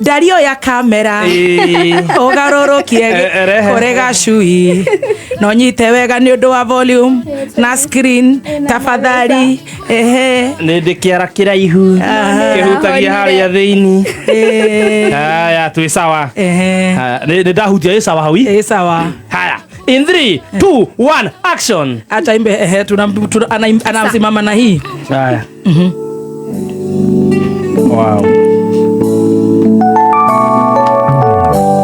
Ndario ya kamera. Ũgarũrũkie. Rehe. Kũrĩ gacui no nyite wega nĩ ũndũ wa volume na screen, tafadhali, ehe. Nä ndä kä ara kä raihu kä hutagia harä a thä inĩ. Haya, twä sawa. Ehe. Nä ndahutia ä sawa hau. Ĩ sawa. Haya, in 3 2 1, action. Acha imbe, ehe, anasimama na hii. Haya. Wow.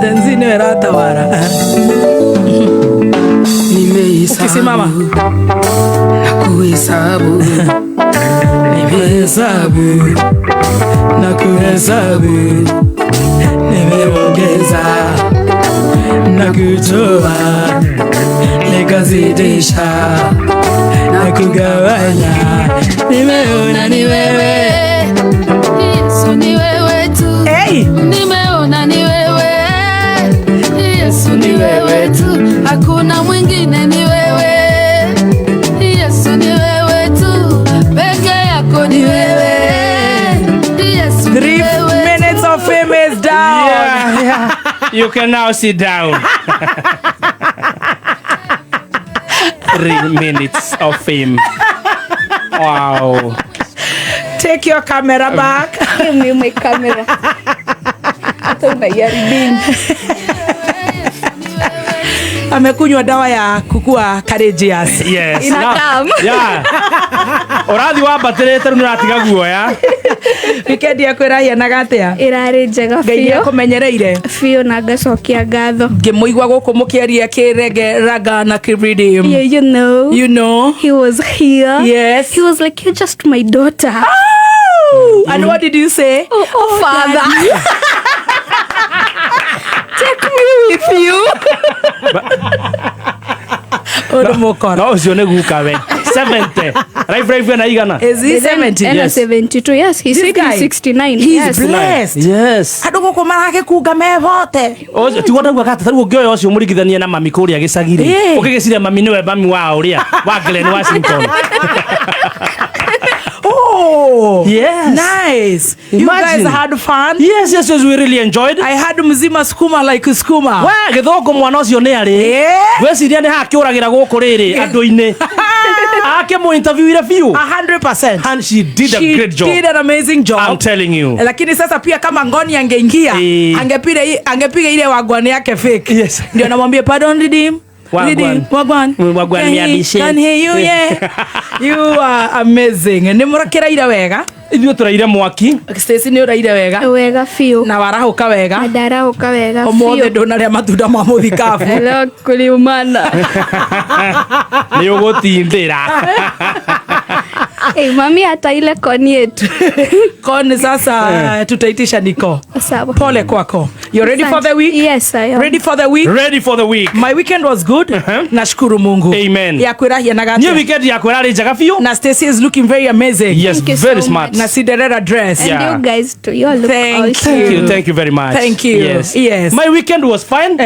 Tenzi nĩwe ĩratawara. Ukisimama. Na kuhesabu, nimehesabu na kuhesabu, nimeongeza na kutoa, nikazidisha na kugawanya, nimeona ni wewe. Yesu, ni wewe tu. Hey! Nimeona ni wewe. Yesu, ni wewe tu, hakuna mwingine, ni wewe. Yesu, ni wewe tu, peke yako ni wewe. Yesu, ni Three wewe. minutes of fame is down. Yeah. You can now sit down. 3 minutes of fame. Wow. Take your camera back. Give me my camera. Hata unaiharibingi. Amekunywa dawa ya kukua courageous. Yes. Inakam. Yeah. Ũrathi wambatĩrĩte rĩu nĩũratiga guoya. Weekend yaku ĩrahianaga atĩa? Ĩrarĩ njega Ngai biũ. nĩakũmenyereire. Biũ, na ngacokia ngatho. Ngĩmũigua gũkũ mũkĩaria kĩrege raga na kĩridim. Yeah, you know. You know. He was here. Yes. He was like, "You're just my daughter." Oh, and what did you say? Oh, Father. Take me with you. Ũndũ mũkora. No ũcio nĩ guka we. 70. Life life ena igana. Is he 70? Ena Yes. 72. Yes, he This said guy, he's 69. he's Yes. blessed. Yes. Andũ gũkũ maragĩkunga mehote. Ũcio tiguo ndauga gata tarĩu ũngĩoya ũcio mũringithanie na mami kũrĩa gĩcagi-rĩ, ũkĩgĩciria mami nĩwe mami wa ũrĩa wa Glenn Washington. Oh, Yes. nice. You Imagine. guys had fun. Yes, we really enjoyed. I had mzima skuma like skuma. We gĩthũngũ mwana ũcio nĩ arĩ ngwĩciria nĩ hakĩũragĩra gũkũ rĩrĩ andũ-inĩ akĩmũ interviewire biũ. 100%. And she did a She great job. did an amazing job. I'm telling you. Lakini sasa pia kama Ngoni angeingia, angepiga ile wagwan yake fake. Ndio namwambia, "Pardon, redeem." Wagwan. Redeem, wagwan. Wagwan, Can me adishe. Can hear you, yeah. You are amazing. Nĩ mũrakĩraire wega. Ithuĩ tũraire mwaki. Stacy, nĩ ũraire wega. Wega biũ. Na warahũka wega. Na ndarahũka wega Ũmũthĩ biũ. ndũnarĩa matunda ma mũthikabu. Hello, kuliumana. Nĩ ũgũtindĩra. Hey, mami, hata ile koni yetu. Koni sasa tutaitisha niko. Sawa. Pole kwako. You ready for the week? Yes, I am. Ready for the week? Ready for the week. My weekend was good. Nashukuru Mungu. Amen. Yakwĩrahianaga Niĩ atĩa? weekend yakwa ĩrarĩ njega biũ. Na Stacy is looking very amazing. Yes. Thank you Very so smart. Na Cinderella dress. And you guys too. You all look Thank awesome. Thank you, thank you very much. Thank you. Yes. Yes. My weekend was fine.